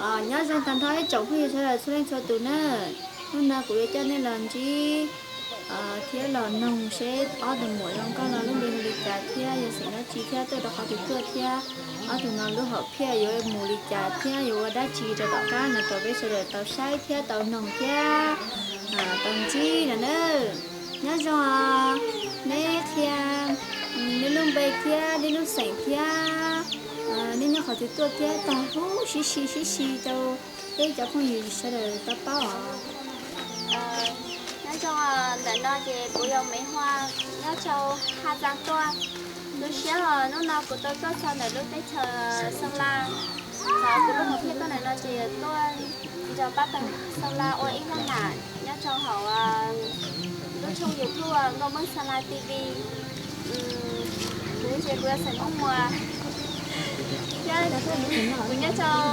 Nyob zoo tag nrho ib tsoom phooj ywg sawv daws txhua leej txhua tus na. Hnub no kuv yuav coj nej los ntsib thiab los noog seb ob tug muam zoo nkauj no lub npe hu li cas thiab yog xeem dab tsi thiab tuaj rau qhov twg tuaj thiab ob tug no lub hom phiaj yuav mus li cas thiab yuav ua dab tsi rau tom qab no rau peb sawv daws tau saib thiab tau noog thiab tau ntsib no na. Nyob zoo os, neb qhia neb lub npe thiab neb lub xeem thiab neb nyob qhov twg tuaj thiab tag huv sib si sib si rau peb cov phooj ywg sawv daws tau paub os. Nyob zoo, ntawm no ces kuv yog Maiv Hua, nyob rau Haj Zaj Tuaj. Tu siab os, hnub no kuv tau tuaj txog ntawm lub teb chaws Xoo La. Thaum kuv lub hom phiaj tuaj ntawm no ces tuaj nrog pab pawg Xoo La ua ib zaj nam nyob rau hauv lub tshooj YouTube Nkauj Muab Xoo La T V. Kuv ces kuv yog xeem Hmoob Muas thiab kuv nyob rau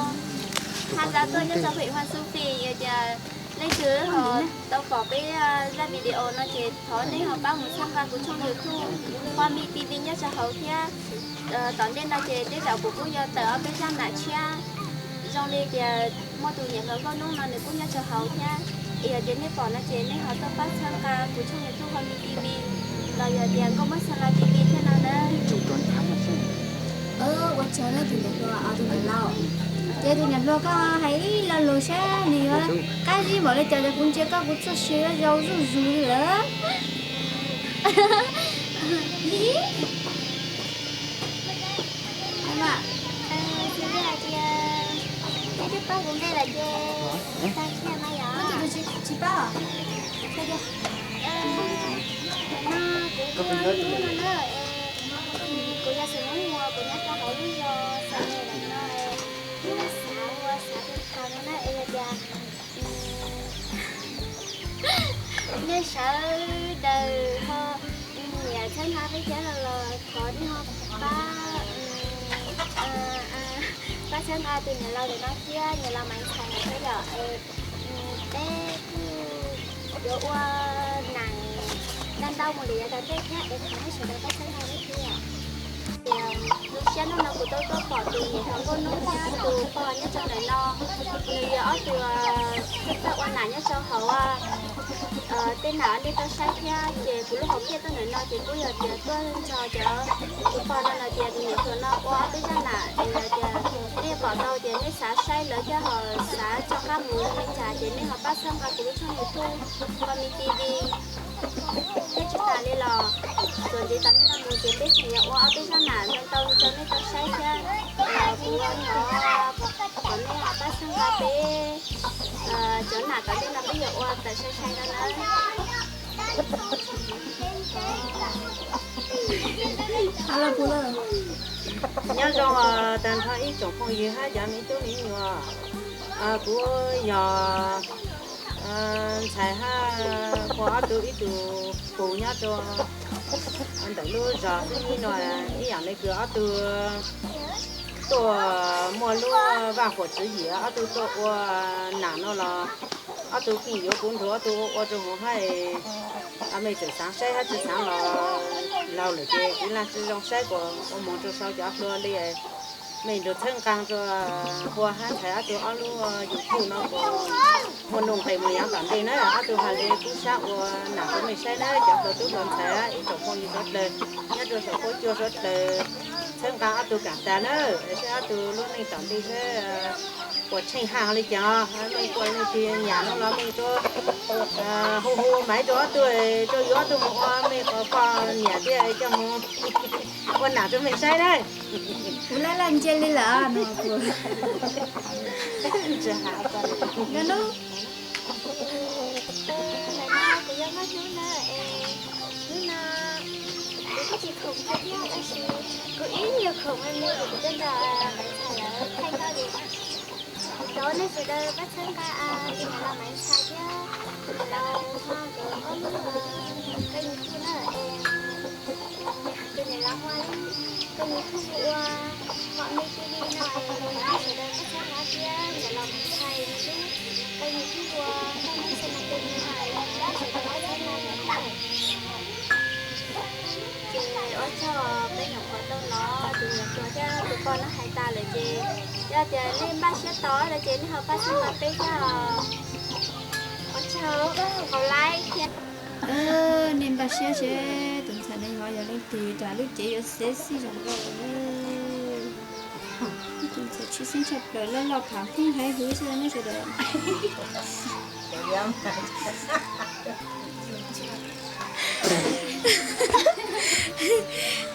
Haj Zaj Tuaj, nyob rau huyện Hoàng Su Phi. Yog tias leej twg ho tau pom peb zaj video no ces thov nej ho pab mus txhawb nqa kuv tshooj YouTube Hua Mi T V nyob rau hauv thiab. Tom ntej no ces tej zaum kuv kuj yuav tawm ob peb zaj nam tshiab zoo li tias muaj tus niam hluas Nkauj Hnub no nws kuj nyob rau hauv thiab. Es yog tias nej pom no ces nej ho tuaj pab txhawb nqa kuv tshooj YouTube Hua Mi T V los yog tias Nkauj Muab Xoo La T V thiab no na. Ua tsaug na tus niam hluas, tus niam laus. Ces tus niam hluas koj hais ib lo lus saib nws yuav qab zib npaum li cas, kuv ntsia koj kuv txoj sia yuav zoo zuj zus li lawm. Xws li hais tias nej twb paub kuv npe lawm ces tag kiag no yog. Tsis paub. No kuv hu ua Hnub no na. Kuv yog xeem Hmoob Muas, kuv nyob rau hauv lub zos Xais Mes lawm no. Kuv xav ua xav tau no na es yog tias nej sawv daws ho nyiam txhawb nqa peb thiab no los thov nej ho pab, pab txhawb nqa tus niam laus ntawm no thiab niam laus Maiv Ntxhais ntawm no yom. Peb kuj yuav ua nam ntau ntau mus li yav tom ntej thiab es thov nej sawv daws pab txhawb nqa peb thiab. Tias lub sij hawm no kuv tau tuaj pom tus niam hluas Nkauj Hnub thiab tus pog nyob rau ntawm no, nws yog ob tug txawj ua nam nyob rau hauv tej nam nej tau saib thiab. Ces kuv lub hom phiaj tuaj ntawm no ces kuj yog tias tuaj nrog cov tus pog no los tias tus niam hluas no ua ob peb zaj nam es yog tias nej pom tau ces nej xav saib lawv thiab ho xav rov qab mus li cas ces nej ho pab txhawb nqa kuv lub tshooj YouTube Hua Mi T V. Thiab tsis tas li los txuas ntxiv tom ntej no mus ces peb tseem yuav ua ob peb zaj nam ntau ntau rau nej tau saib thiab. Kuv thov kom nej ho pab txhawb nqa peb cov nam tom ntej no peb yuav ua tawm sai sai no na. Nyob zoo tag nrho ib tsoom phooj ywg hab cov me tub me nyuam. Kuv yog ntxhais hab pog ob tug ib tug pug nyob rau ntawm lub zos Xub Nyib no. Ib yam li kws ob tug tuaj muaj lub vaj huam tswv yim, ob tug tuaj ua nam no los ob tug keej yuav kuv nrug ob tug ua ua rau hauv hab. Mej tseem xaav saib hab tsi xaav los laug lawm ces kuv lam tsi zoo saib kuas ua moog rau sau cov hlua li. Mej nrug txhawb nqaa rua Pua hab Ntxhais ob tug ob lub YouTube no kuas muaj nuj nqes moog yaav tom ntej na. Ob tug has le kub sab ua nam rua mej saib na cov hluas tub hluas ntxhais ib tsoom phooj ywg suav dlawg nyob rua saum huab cua suav dlawg. Txhawb nqaa ob tug kaam tas na, saib ob tug lub neej tom ntej saib puas tsheej haj li cas. Mej puas leej twg nyam nuav los mej rua hu hu maiv rua ob tug, rua yuav ob tug moog ua mej pog niam thiab coj moog ua nam rua mej saib na. Kuv laj laj ntsia li lawm no. Ntawm no kuv yog Nkauj Hnub na, es hnub no kuv kuj tsis khoom kawg thiab tab sis kuv ib nyuag khoom me me kuv tuaj nrog Maiv Ntxhais lawv thaij nkauj li. Thov nej sawv daws pab txhawb nqa tus niam laus Maiv Ntxhais thiab tus niam laus Hua nkawd ob lub kênh YouTube na, es tus niam laus Hua lub kênh YouTube hu ua Hua Mi T V no, es thov nej sawv daws pab txhawb nqa thiab niam laus Maiv Ntxhais lub kênh YouTube hu ua Nkauj Hnub Xab Nas Kênh no, es thov nej sawv daws pab txhawb nqa thiab na. Ces ua tsaug peb nyuam qhuav tau hnov tus niam hluas thiab tus No hais tas lawm ces yog tias nej npaj siab tos no ces nej ho pab txhawb nqa peb thiab os. Ua tsaug, hau laib thiab. Nej npaj siab seb tus ntxhais no ho yog leej twg, cas lub cev yuav sexy zoo nkauj. Tus ntxhais tshwj xeeb tshaj plaws, loj loj pham phooj heev huv xwb ne sawv daws.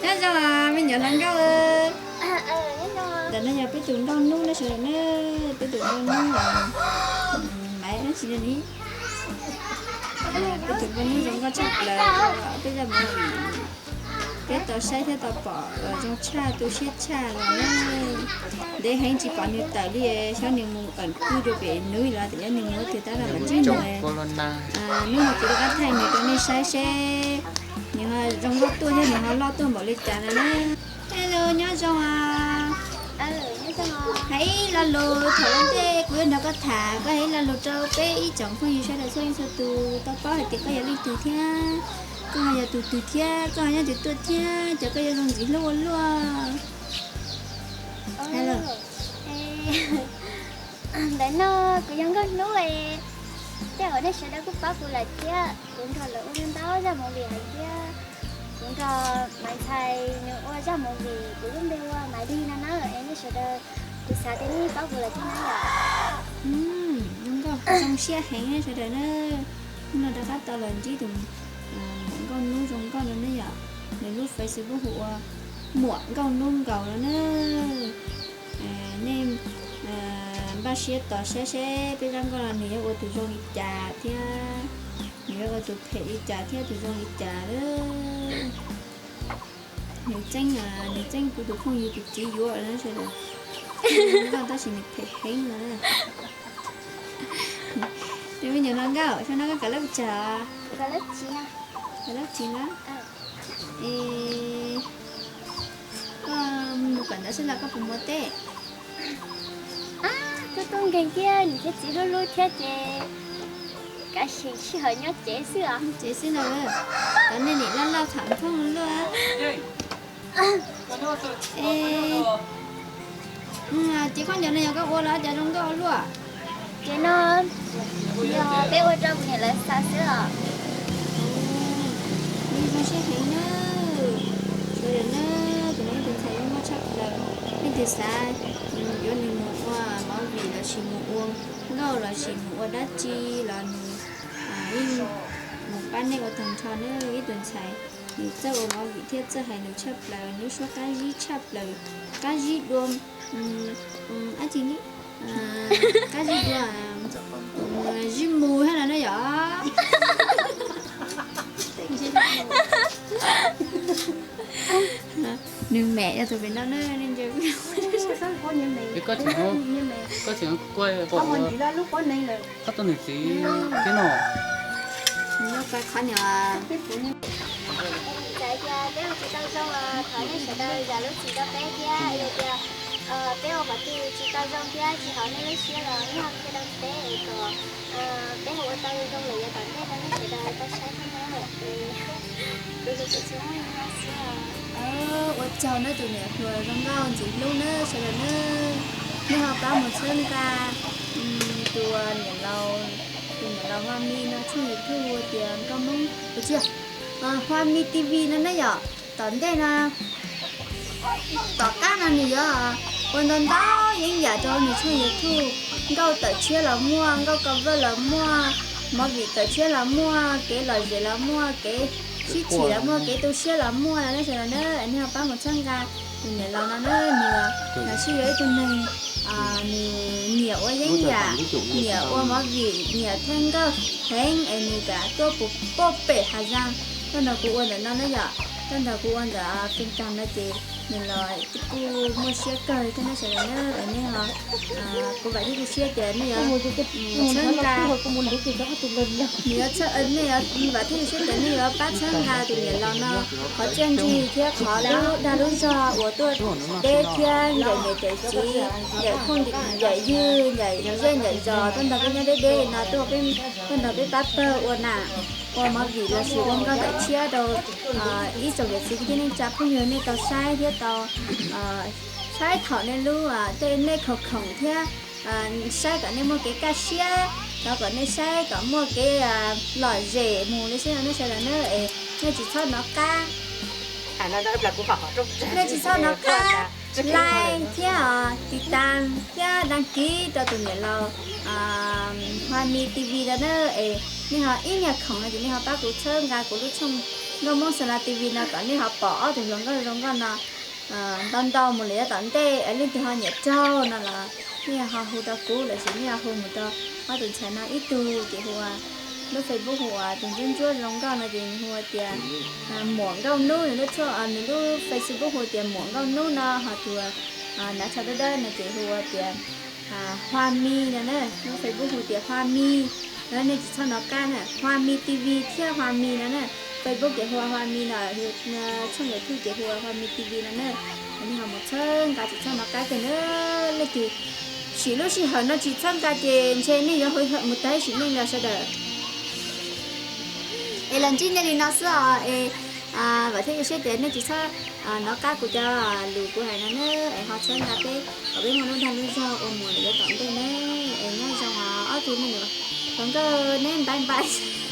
Nyob zoo me nyuam hluas nkauj. Ntawm no yog peb tus nkauj hnub ne sawv daws na, peb tus nkauj hnub, Maiv dab tsi no ne. Peb tus nkauj hnub zoo nkauj tshaj plaws, peb zaj movie, peb tau saib thiab tau pom los zoo tshaj, tu siab tshaj los ne. Ntev heev tsis pom nws tawm li, xyov nws mus qawm kwj rau pem nub los tias nws mus twg tab los mam ntsib nws. Hnub no kuv rov qab thaij nws rau nej saib seb nws ho zoo nkauj tuaj thiab nws ho loj tuaj npaum li cas no na. Hello, nyob zoo os. Hais ib lo lus, thaum ua ntej kuv yuav nrog koj tham, koj hais ib lo lus rau peb ib tsoom phooj ywg sawv daws txhua leej txhua tus tau paub hais tias koj yog leej twg thiab koj ho yog tus twg thiab koj ho nyob twg tuaj thiab, cas koj yuav zoo ntxim hlub ua luaj. Hello. Ntawm no kuv yog nkauj hnub es tej zaum nej sawv daws kuj paub kuv lawm thiab, kuv nrog lawv ua ntau zaj movie heev thiab. Kuv nrog Maiv ntxhais nws ua zaj movie, kuv lub npe hu ua Maiv Lig no na, es nej sawv daws kuv xav tias nej paub kuv lawm thiab na yom. Zoo nkauj zoo siab heev sawv daws na. Hnub no rov qab tau los ntsib tus nkauj hnub zoo nkauj no ne yom. Nws lub Facebook hu ua Muam Nkauj Hnub Nkaus no na. Nej npaj siab tos saib seb peb zaj nkauj no nws yuav ua tus zoo li cas thiab nws yuav ua tus phem li cas thiab tus zoo li cas. Nws txeeb, nws txeeb kuv tus phooj ywg tus txiv yuav na sawv daws. Nkauj tab sis nws phem heev no. Nws me nyuam hluas nkauj, xyoo no koj kawm lab tsag? Kawm lab tsag na. Es koj mus kawm ntawv xwb los koj puas muaj teb? Tub tub nkeeg thiab niam thiab txiv hlub hlub thiab ces kav xyeem sij hawm nyob tsev xwb os. Tsev xwb no. Cov nej nim loj loj tham phooj luaj. Ces koj cov no yog koj ua los cas zoo nkauj ua luaj? Ces no yog peb ua rau kuv niam lawv xav xwb os. Nws zoo siab heev na. Sawv daws na, tus no ib tus ntxhais zoo nkauj tshaj plaws. Leej twg xav yuav nws mus ua movie lossis mus ua nkauj lossis mus ua dab tsi los nws yeej mus pab nej ua tag nrho na. Ib tus ntxhais nws txawj ua movie thiab txawj hais lus tshaj plaws, nws suab qab zib tshaj plaws, qab zib dua, ab tsi li, qab zib dua, zib mus hab no na yom. Nws mem yog tus pem no na, nej ntsia. Koj tseem, koj tseem kuaj, koj tuaj nws txiv thiab no. Nws nyob qhov niam. Txawm tias peb ua tsis tau zoo los thov nej sawv daws zam lub txim rau peb thiab, yog tias peb ua qhov twg tsis tau zoo thiab tsis haum nej lub siab los nej ho qhia rau peb es kom peb ho ua tau zoo lawm yav tom ntej rau nej sawv daws tau saib thiab na. Ua tsaug nawb tus niam hluas zoo nkauj ntxim hlub nawb sawv daws nawb. Nej ho pab mus txhawb nqa tus niam laus, tus niam laus Hua Mi no tshooj YouTube hu tias Nkauj Hmoob, ua tsis, Hua Mi T V no na yom. Tom ntej no, tom qab no nws yuav ua ntau ntau yeeb yam rau nws tshooj YouTube. Nkauj tawm tshiab los muaj, nkauj cover los muaj, movie tawm tshiab los muaj, kev lom zem los muaj, kev sib chim los muaj, kev tu siab los muaj no na sawv daws na. Nej ho pab mus txhawb nqa tus niam laus no na, nws los sib yog ib tug neeg nws nyiam ua yeeb yam, nyiam ua movie, nyiam thaij nkauj heev es nws kam tuaj puag pem Has Zaj tuaj nrog kuv ua ntawm no na yom. Tuaj nrog kuv ua ntawm Feej Kaag no ces nws los kuj muaj siab kawg thiab na sawv daws na. Nej ho, kuv vam thiab tu siab tias nej yuav txhawb nqa, nws yuav txhawb, nej yuav, vam thiab tu siab tias nej yuav pab txhawb nqa tus niam laus no qhov txiaj ntsig thiab qhov lub dag lub zog uas tuaj deb thiab ncaim niam ncaim txiv, ncaim phooj ncaim ywg, ncaim zej ncaim zos tuaj nrog peb nyob deb deb no tuaj, tuaj nrog peb pab pawg ua nam, ua movie lossis ua nkauj tawm tshiab rau ib tsoom niam txiv kwv tij neej tsa phooj ywg nej tau saib thiab tau saib thaum nej lub, tej nej khoom khoom thiab saib kom nej muaj kev kaj siab, thov kom nej saib kom muaj kev lom zem mus li xwb no nej sawv daws na, es nej tsis txhob nov qab, nej tsis txhob nov qab like thiab tiv tas thiab đăng ký rau tus niam laus Hua Mi T V no na, es nej ho ib nyuag khoom no ces nej ho pab kuv txhawb nqa kuv lub tshooj Nkauj Hmoob Xa La T V no kom nej ho pom ob tug hluas nkauj zoo nkauj no ntau ntau mus lawm yav tom ntej, leej twg ho nyiam raug no los nej ho hu rau kuv lossis nej ho hu mus rau ob tug ntxhais no, ib tug ces hu ua, lub Facebook hu ua tus ntsuab ntsuab zoo nkauj no ces nws hu ua tias Muam Nkauj Nub, nws lub tshooj, nws lub Facebook hu tias Muam Nkauj Nub no, ho tus nav tsho dawb dawb no ces hu ua tias Hua Mi no na, lub Facebook hu tias Hua Mi. Nej tsis txhob nov qab na, Hua Mi T V thiab Hua Mi no na, Facebook ces hu ua Hua Mi no, tshooj YouTube ces hu ua Hua Mi T V no na. Nej ho mus txhawb nqa tsis txhob nov qab kiag na, leej twg sim lub sij hawm no tsis txhawb nqa ces ntshe nej yuav mus tag sim neej los sawv daws. Es los ntsib nej li no xwb os, es vam thiab cia siab tias nej tsis txhob nov qab kuv cov lus kuv hais no na, es ho txhawb nqa peb kom peb muaj lub dag lub zog ua mus lawm yav tom ntej na. Es nyob zoo os ob tug me nyuam hluas nkauj neb, bye bye.